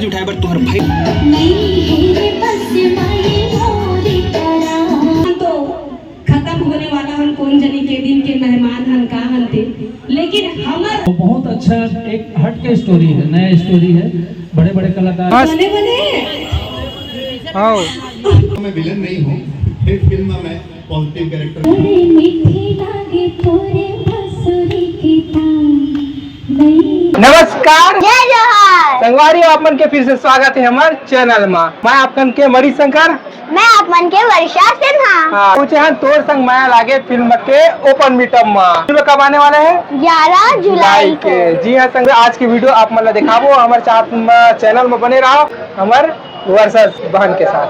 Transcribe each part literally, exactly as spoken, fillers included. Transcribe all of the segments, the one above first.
उठाए बर तुहर भाई। नहीं है रे बस माई मोरी करा। तो खत्म होने वाला हन, कौन जनी के दिन के मेहमान हन, का हन ते, लेकिन हमर तो बहुत अच्छा एक हट के स्टोरी है, नया स्टोरी है, बड़े बड़े कलाकार। बने बने। आओ। मैं विलेन नहीं हूँ, फिर फिल्म में पॉजिटिव कैरेक्टर। बड़े मीठे लागे तोरे बांसुरी के तान। नमस्कार। जय जोहार। संगवारी, आप मन के फिर से स्वागत है हमारे चैनल में। मैं आप मन के मणि शंकर। मैं आप मन के वर्षा सिन्हा। हाँ, पहुंचे हैं तोर संग मया लागे फिल्म के ओपन मीटअप में। फिल्म कब आने वाला है? ग्यारह जुलाई को। जी हाँ संग, आज की वीडियो आप मन ला दिखाबो, हमारे साथ में, चैनल में बने रहो, हमारे वर्षा बहन के साथ।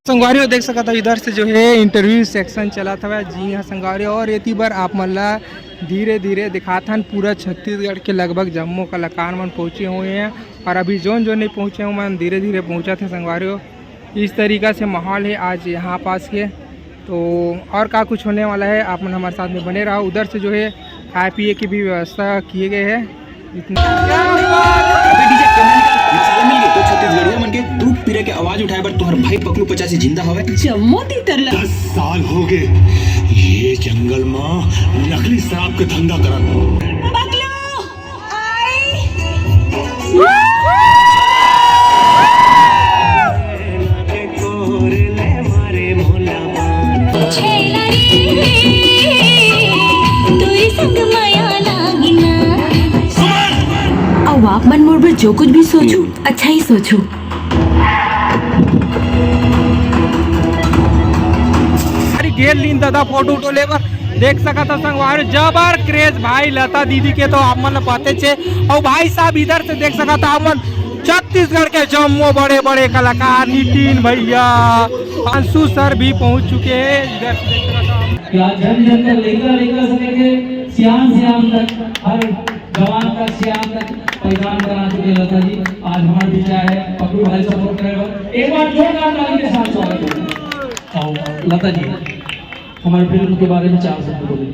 संगवारी हो देख सकत हो, इधर से जो है इंटरव्यू सेक्शन चलत हवय। जी हाँ संगवारी, और एती बर आप मन ला धीरे धीरे दिखात हन, पूरा छत्तीसगढ़ के लगभग जम्मो कलाकार मन पहुँचे हुए हैं, और अभी जोन जोन नहीं पहुँचे हुए हैं, धीरे धीरे पहुँचत हे संगवारी हो। इस तरीका से माहौल है आज यहाँ पास के। तो और का कुछ होने वाला है, आप मन हमारे साथ में बने रहो। उधर से जो है खाए पिए की भी व्यवस्था किए गए हैं। इतना अबे डीजे कमल का मसाला मिल गए तो छत्तीसगढ़िया मन के दुख पीरा के आवाज उठाए बर तुहर भाई पकलू पचासी जिंदा हवे। जम्मो तीतर ला। दस साल हो गए ये जंगल में नकली शराब के धंधा करत। पकलू, आई। छेला रे, तोरी संग मया लागिना। अउ आप मन मोर बर जो कुछ भी सोचू, अच्छा ही सोचू। अरे गेल लीन दादा फोटो उटो लेबर देख सकत ह संगवारी, जबर क्रेज भाई लता दीदी के तो आप मन ल पते छे। अउ भाई साहब इधर से देख सकत ह आप मन छत्तीसगढ़ के जम्मो बड़े बड़े कलाकार नितिन भैया, अंशु सर भी पहुंच चुके हैं। इधर से देख सकत ह आप। कि आज जन जन तक, लइका लइका से लेके सियान सियान तक, हर जवान तक, सियान तक पहचान बना चुके हैं लता जी। आज हमारे बीच आए हैं पकलू भाई सपोर्ट करे बर। एक बार जोरदार ताली के साथ स्वागत है। और लता जी, हमारे फिल्म के बारे में चार शब्द बोले।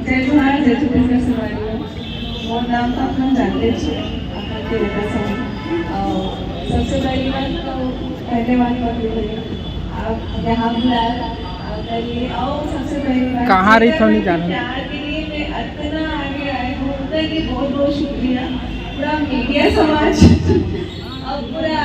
जय जोहार, जय छत्तीसगढ़ संगवारी हो। मोर नाम तो आप मन जानते छे, आप मन के लता साहू। और सबसे पहली बात तो धन्यवाद पकलू भैया, आप यहाँ बुलाए, आप करिए। और सबसे पहली बात कहाँ रही तो नहीं जाना। प्यार के लिए मैं इतना आगे आई हूँ, उनका भी बहुत बहुत शुक्रिया। पूरा मीडिया समाज अब पूरा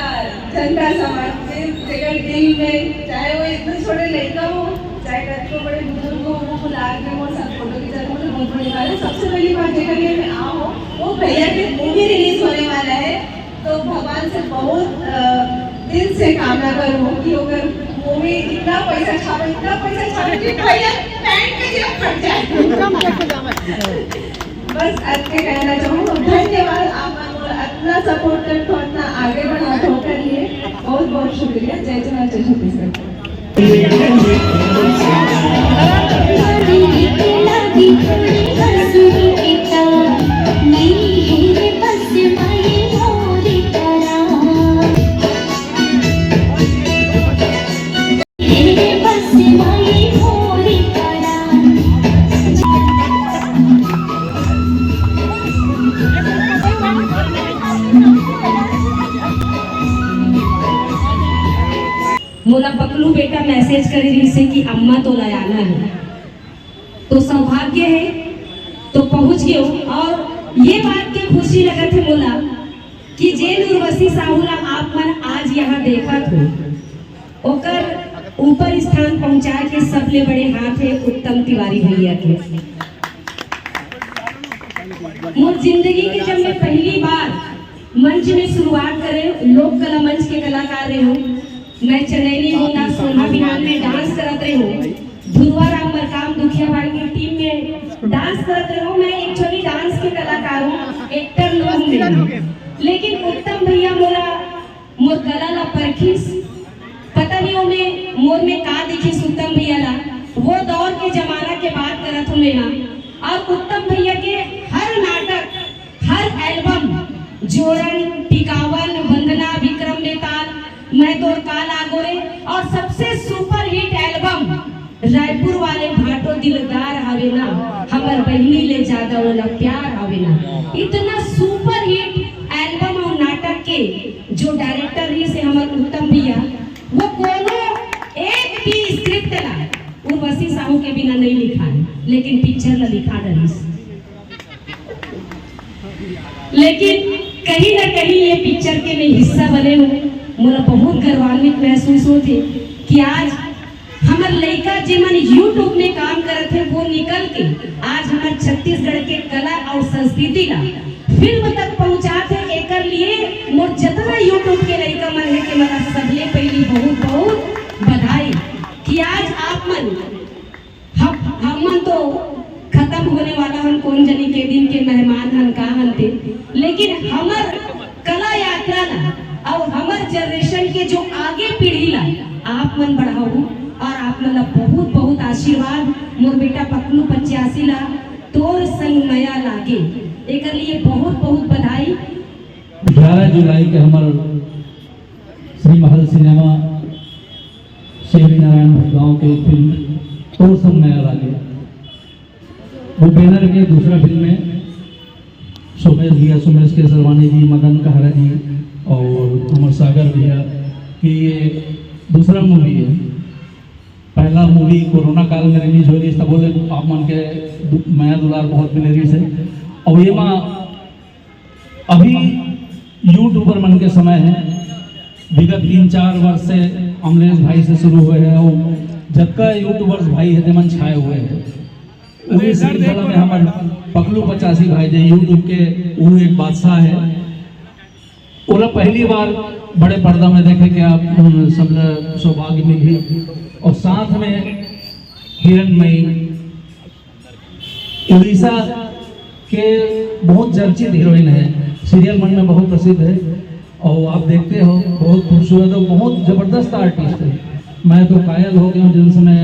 जनता समाज में, जेकर दिल में, चाहे वो इतना छोटे लड़का हो, चाहे कतको बड़े बुजुर्ग हो, वो बुला के मोर साथ फोटो खिंचा के मुझे बहुत बड़ी बात है। सबसे पहली बात जेकर लिए मैं आ हो, वो भैया के मूवी रिलीज होने वाला है, तो भगवान से बहुत, अ, दिल से कामना करूँ कि ओकर मूवी इतना पैसा छापे, इतना पैसा छापे कि भैया पैंट के जेब फट जाए। बस अतके कहना चाहूँ, धन्यवाद। आप मन मोला इतना सपोर्ट करत हो, इतना आगे बढ़ात हो, ओकर लिए बहुत बहुत शुक्रिया। जय जोहार, जय छत्तीसगढ़। मोला पकलू बेटा मैसेज करे रहिसे कि अम्मा तोला आना है, तो सौभाग्य है तो पहुंच गयो। और ये बात के खुशी लगत है मोला कि जेन उर्वशी साहू ला आप मन आज यहाँ देखत हो, ओकर ऊपर स्थान पहुंचाए के सबले बड़े हाथ है उत्तम तिवारी भैया के। मोर जिंदगी के जब मैं पहली बार मंच में शुरुआत करे, लोक कला मंच के कलाकार रहे हूँ, मैं चनैनी गोंदा सोना बिहान में डांस करत रहे हूँ, धुरवा राम मरकाम दुखिया भाई की टीम में डांस करत रहे हूँ। मैं एक्चुअली डांस के कलाकार हूँ, एक्टर लोग नहीं हूँ, लेकिन उत्तम भैया मोला मोर कला ला परखिस, पता नहीं ओमे मोर में का दिखिस उत्तम भैया ला। वो दौर के जमाना के बात करत हूँ मैं हा। और उत्तम भैया के हर नाटक, हर एल्बम, जोरन, टिकावन, वंदना, विक्रम बेताल, मैं तोर काल आगोरे, और सबसे सुपरहिट एल्बम रायपुर वाले भाटो दिलदार हवे ना, हमर बहिनी ले ज्यादा ओला प्यार हवे ना। इतना सुपरहिट एल्बम और भैया, वो कोनो एक भी स्क्रिप्ट ला उर्वशी साहू के बिना नहीं लिखा है, लेकिन पिक्चर ला लिखा डरिस। लेकिन कहीं ना कहीं ये पिक्चर के मैं हिस्सा बने हूँ। मोला बहुत गर्वान्वित महसूस होते कि आज हमर लइका जेमन YouTube में काम करत हे, वो निकल के आज हमर छत्तीसगढ़ के कला और संस्कृति ला फिल्म तक पहुंचात हे। एकर लिए मोर जतना YouTube के लइका मन हे, के मन सबले पहली बहुत बहुत बधाई कि आज आप मन हम, हमन तो खत्म होने वाला हन, कौन जनी के दिन के मेहमान हन, का हन ते, लेकिन हमर कला यात्रा ला और हमर जनरेशन के जो आगे पीढ़ी ला आप मन बढ़ाऊ और आप मन ला बहुत बहुत आशीर्वाद। मोर बेटा पकलू पचासी ला तोर संग मया लागे, एकर लिए बहुत बहुत बधाई। ग्यारह जुलाई के हमर श्री महल सिनेमा, शिवरी नारायण भट गांव के फिल्म तोर संग मया लागे, वो बैनर के दूसरा फिल्म है। सोमेश भैया, सोमेश केसरवानी जी, मदन कहरा जी और अमर सागर भैया की ये दूसरा मूवी है। पहला मूवी कोरोना काल में रिलीज हो रही, तब बोले आप मन के दु- मया दुलार बहुत मिले रही से। और ये माँ अभी यूट्यूबर मन के समय है, विगत तीन चार वर्ष से अमलेश भाई से शुरू हुए हैं और जबका यूट्यूबर्स भाई है, तेमन छाए हुए हैं। उन्हीं श्रृंखला में हमारे पकलू पचासी भाई जो यूट्यूब के वो एक बादशाह है, ओला पहली बार बड़े पर्दा में देखे के आप, अम, सब ला सौभाग्य मिली। और साथ में हिरणमयी उड़ीसा के बहुत चर्चित हीरोइन है, सीरियल मन में बहुत प्रसिद्ध है और आप देखते हो बहुत खूबसूरत और बहुत जबरदस्त आर्टिस्ट है। मैं तो कायल हो गया हूँ जिन समय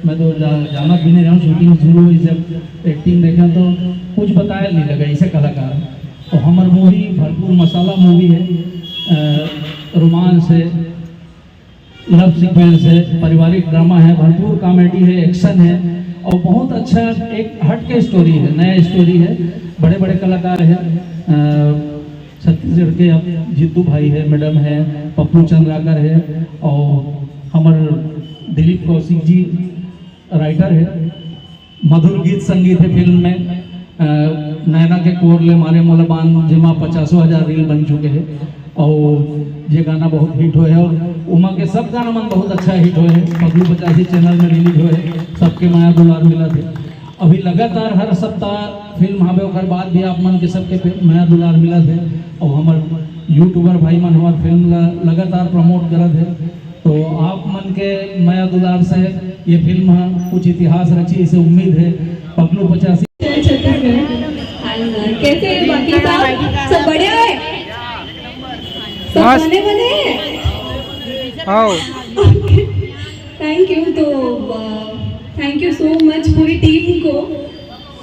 मैं तो जा, जाना भी नहीं रहा हूँ, शूटिंग शुरू हुई जब एक्टिंग देखा तो कुछ बताया नहीं लगा ऐसे कलाकार। तो हमर मूवी भरपूर मसाला मूवी है, रोमांस है, लव सीक्वेंस है, पारिवारिक ड्रामा है, भरपूर कॉमेडी है, एक्शन है और बहुत अच्छा एक हट के स्टोरी है, नया स्टोरी है। बड़े बड़े कलाकार हैं, अ, छत्तीसगढ़ के आप जिद्दू भाई है, मैडम है, पप्पू चंद्राकर है और हमर दिलीप कौशिक जी राइटर है। मधुर गीत संगीत है फिल्म में, अ, नैना के कोर ले मारे मोला बान, जेमा पचासों हजार रील बन चुके हैं और ये गाना बहुत हिट हुए है और उमा के सब गाना मन बहुत अच्छा हिट हुए है। पगलू पचासी चैनल में रिलीज हुए है, सबके मया दुलार मिला थे। अभी लगातार हर सप्ताह फिल्म आवे, ओकर बाद भी आप मन के सबके पे-, मया दुलार मिला थे और हमर यूट्यूबर भाई मन हमार फिल्म ला लगातार प्रमोट करत है। तो आप मन के मया दुलार से ये फिल्म ह कुछ इतिहास रची, इसे उम्मीद है। पगलू पचासी। जय छत्तीसगढ़। And, uh, कैसे हैं बाकी साहब? सब बढ़िया है? सब मस्त। बने बने हैं? आओ। Thank you. तो थैंक यू सो मच पूरी टीम को,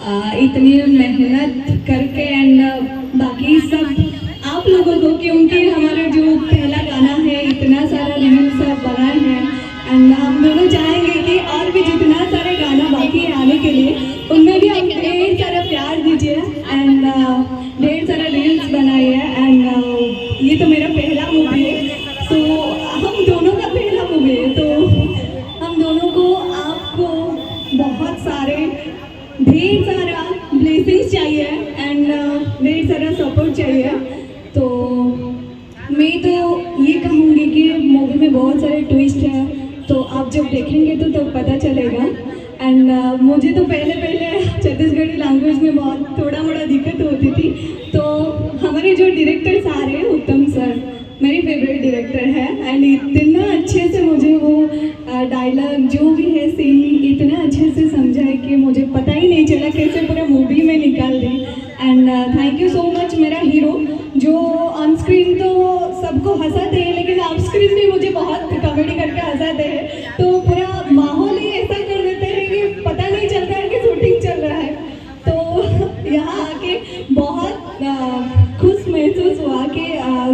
uh, इतनी मेहनत करके एंड बाकी सब आप लोगों को, क्योंकि हमारा जो पहला गाना है इतना सारा रील्स सब बनाए हैं एंड हम दोनों चाहेंगे कि और भी जितना सारे गाना बाकी है आने के लिए उनमें भी हम ढेर सारा प्यार दीजिए एंड ढेर सारा रील्स बनाइए एंड ये तो मेरा पहला मूवी है। सो हम दोनों का पहला मूवी है तो हम दोनों को आपको बहुत सारे ढेर सारा ब्लेसिंग्स चाहिए एंड ढेर सारा सपोर्ट चाहिए। तो मैं तो ये कहूँगी कि मूवी में बहुत सारे ट्विस्ट हैं तो आप जब देखेंगे तो तब पता चलेगा। एंड मुझे तो पहले पहले छत्तीसगढ़ी लैंग्वेज में बहुत थोड़ा मोड़ा दिक्कत होती थी। तो हमारे जो डायरेक्टर सारे हैं उत्तम सर मेरे फेवरेट डायरेक्टर है एंड इतना अच्छे से मुझे वो डायलॉग जो भी है सीन इतना अच्छे से समझा है कि मुझे पता ही नहीं चला कैसे पूरा मूवी में निकाल दी। And thank you so much मेरा हीरो जो ऑन स्क्रीन तो सबको हंसाते हैं लेकिन ऑफ स्क्रीन भी मुझे बहुत कॉमेडी करके हंसाते हैं तो पूरा माहौल ही ऐसा कर देते हैं कि पता नहीं चलता है कि शूटिंग चल रहा है। तो यहाँ आके बहुत खुश महसूस हुआ कि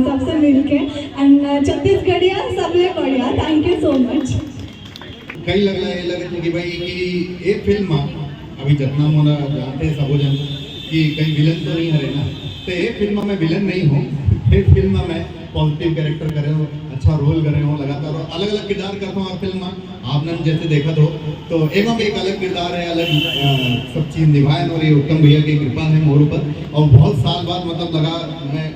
सबसे मिलके एंड छत्तीसगढ़िया सबले बढ़िया। थैंक यू सो मच। कई लगला ये लगत कि भाई कि ये फिल्म अभी जतना मोला जानते हैं सबो जन कि कहीं विलन तो नहीं हरे ना, तो ये फिल्म में विलन नहीं हो। फिर फिल्म में मैं पॉजिटिव कैरेक्टर करे हूँ, अच्छा रोल करे हूँ लगातार, और अलग अलग किरदार करता हूँ हर फिल्म में। आपने जैसे देखा तो, तो एमा भी एक अलग किरदार है, अलग अ, सब चीज निभाए, और ये उत्तम भैया की कृपा है मोर ऊपर। और बहुत साल बाद मतलब लगा मैं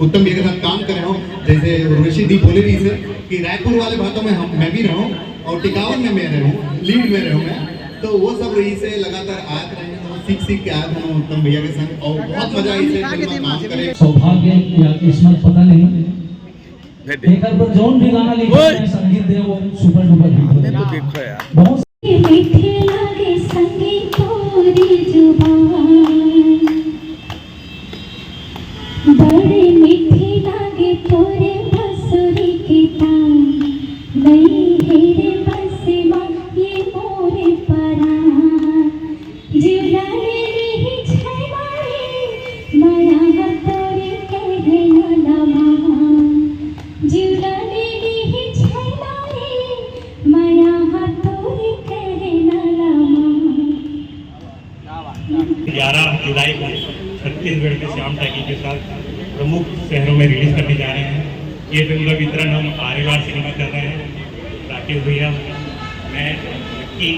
उत्तम भैया के साथ काम करे हूँ। जैसे उर्वशी दी बोले रही से कि रायपुर वाले बातों में हम मैं भी रहूँ और टिकावन में मैं रहूँ, लीड में रहूँ मैं, तो वो सब रही से लगातार आत रहे हैं, तो सीख सीख के आया था उत्तम भैया के संग, और बहुत मजा आई से फिल्म में काम करे। सौभाग्य या किस्मत पता नहीं, एकर पर जौन भी गाना लिखे, मैं संगीत दे, वो सुपर डुपर हिट हो। तो देखो यार। बहुत मीठे लागे संगीत तोरी जुबान, बड़े मीठे लागे तोरे बसुरी के तान, नहीं हेरे बसे मा ये मोरे परान। जुड़ाने रही छनाए, माया हा तोरे कहना लमा। जुड़ाने रही छनाए, माया हा तोरे कहना लमा। ग्यारह जुलाई को छत्तीसगढ़ के श्याम टैगी के साथ प्रमुख शहरों में रिलीज करने जा रहे हैं। ये फिल्म का वितरण हम आर एल आर सिनेमा कर रहे हैं। राकेश भैया, मैं, लक्की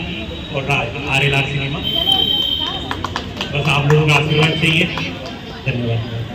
और राज, आर एल आर सिनेमा। बस आप लोगों का आशीर्वाद चाहिए। धन्यवाद।